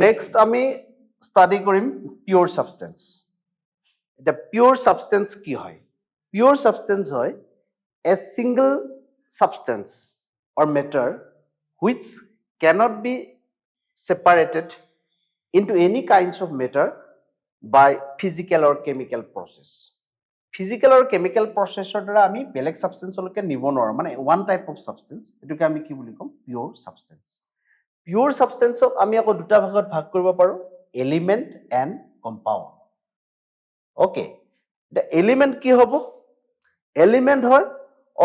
Next আমি study কৰিম পিয়ৰ substance. এতিয়া পিয়ৰ ছাবষ্টেঞ্চ কি হয়? পিয়ৰ ছাবষ্টেঞ্চ হয় a single substance or matter which cannot be separated into any kinds of matter by physical or chemical process. Physical আৰু chemical processor দ্বাৰা আমি বেলেগ ছাবষ্টেঞ্চলৈকে নিব নোৱাৰোঁ, মানে ওৱান টাইপ অফ ছাবষ্টেঞ্চ, সেইটোকে আমি কি বুলি ক'ম? পিয়ৰ ছাবষ্টেঞ্চ। পিয়ৰ ছাবষ্টেঞ্চক আমি আকৌ দুটা ভাগত ভাগ কৰিব পাৰোঁ, এলিমেণ্ট এণ্ড কম্পাউণ্ড। অ'কে, এতিয়া এলিমেণ্ট কি হ'ব? এলিমেণ্ট হয়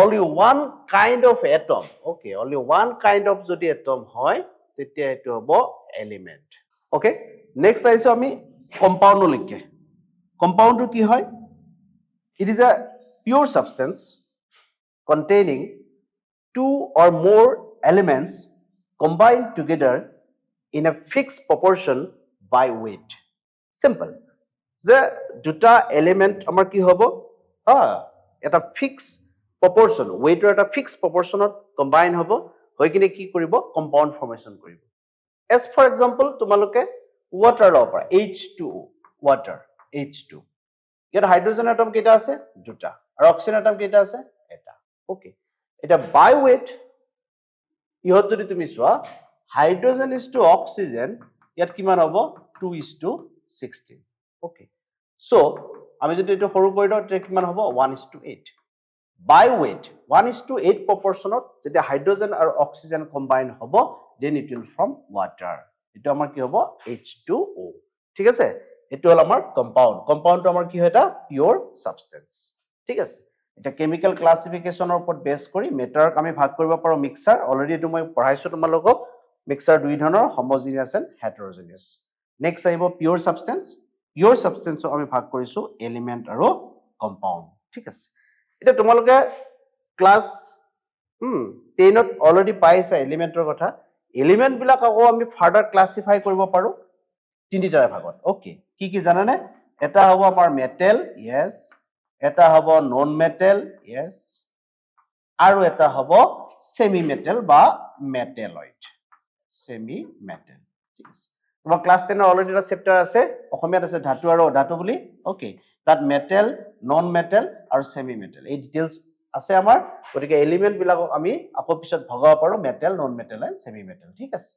only one kind of atom. Okay, only one kind of যদি এটম হয়, তেতিয়া এইটো হ'ব এলিমেণ্ট। অ'কে, নেক্সট আহিছোঁ আমি কম্পাউণ্ডলৈকে। কম্পাউণ্ডটো কি হয়? It is a pure substance containing two or more elements combined together in a fixed proportion by weight. Simple. যে দুটা এলিমেণ্ট আমাৰ কি হ'ব, এটা ফিক্স প্ৰপৰশ্যন, ৱেইটৰ এটা ফিক্স প্ৰপৰশ্যনত কম্বাইন হ'ব, হৈ কিনে কি কৰিব? কম্পাউণ্ড ফৰ্মেশ্যন কৰিব। এজ ফৰ এক্সাম্পল, তোমালোকে ৱাটাৰ ল'ব পাৰা, H2O, water, H2। ইয়াত হাইড্ৰজেন এটম কেইটা আছে? দুটা। আৰু অক্সিজেন এটম কেইটা আছে? এটা। অ'কে, এতিয়া বাই ৱেইট ইহঁত যদি তুমি চোৱা, হাইড্ৰজেন is two oxygen ইয়াত কিমান হ'ব? 2:16. Okay, so আমি যদি এইটো সৰু কৰি দিওঁ, তেতিয়া কিমান হ'ব? 1:8 by weight. 1:8 প্ৰপৰশ্যনত যেতিয়া হাইড্ৰজেন আৰু অক্সিজেন কম্বাইন হ'ব, then it will form water. এইটো আমাৰ কি হ'ব? H2O। ঠিক আছে, এইটো হ'ল আমাৰ কম্পাউণ্ড। কম্পাউণ্ডটো আমাৰ কি হয়? এটা পিয়ৰ ছাবষ্টেঞ্চ। ঠিক আছে, এতিয়া কেমিকেল ক্লাছিফিকেশ্যনৰ ওপৰত বেছ কৰি মেটাৰক আমি ভাগ কৰিব পাৰোঁ মিক্সাৰ। অলৰেডি এইটো মই পঢ়াইছোঁ তোমালোকক। মিক্সাৰ দুই ধৰণৰ, হমজিনিয়াছ এণ্ড হেটাৰজিনিয়াছ। নেক্সট আহিব পিয়ৰ ছাবষ্টেঞ্চ। পিয়ৰ ছাবষ্টেঞ্চক আমি ভাগ কৰিছোঁ এলিমেণ্ট আৰু কম্পাউণ্ড। ঠিক আছে, এতিয়া তোমালোকে ক্লাছ 10ত অলৰেডি পাইছা এলিমেণ্টৰ কথা। এলিমেণ্টবিলাক আকৌ আমি ফাৰ্ডাৰ ক্লাছিফাই কৰিব পাৰোঁ তিনিটা ভাগত। অ'কে, কি কি জানানে? এটা হ'ব আমাৰ মেটেল, য়েছ, এটা হ'ব নন মেটেল, য়েছ, আৰু এটা হ'ব ছেমি মেটেল বা মেটেলইড, ছেমি মেটেল। ঠিক আছে, তোমাৰ ক্লাছ 10ৰ অলৰেডি এটা চেপ্টাৰ আছে, অসমীয়াত আছে, ধাতু আৰু অধাতু বুলি। অ'কে, তাত মেটেল, নন মেটেল আৰু ছেমি মেটেল, এই ডিটেইলছ আছে আমাৰ। গতিকে এলিমেণ্টবিলাকক আমি আকৌ পিছত ভগাব পাৰোঁ metal, non metal and semi metal. ঠিক আছে।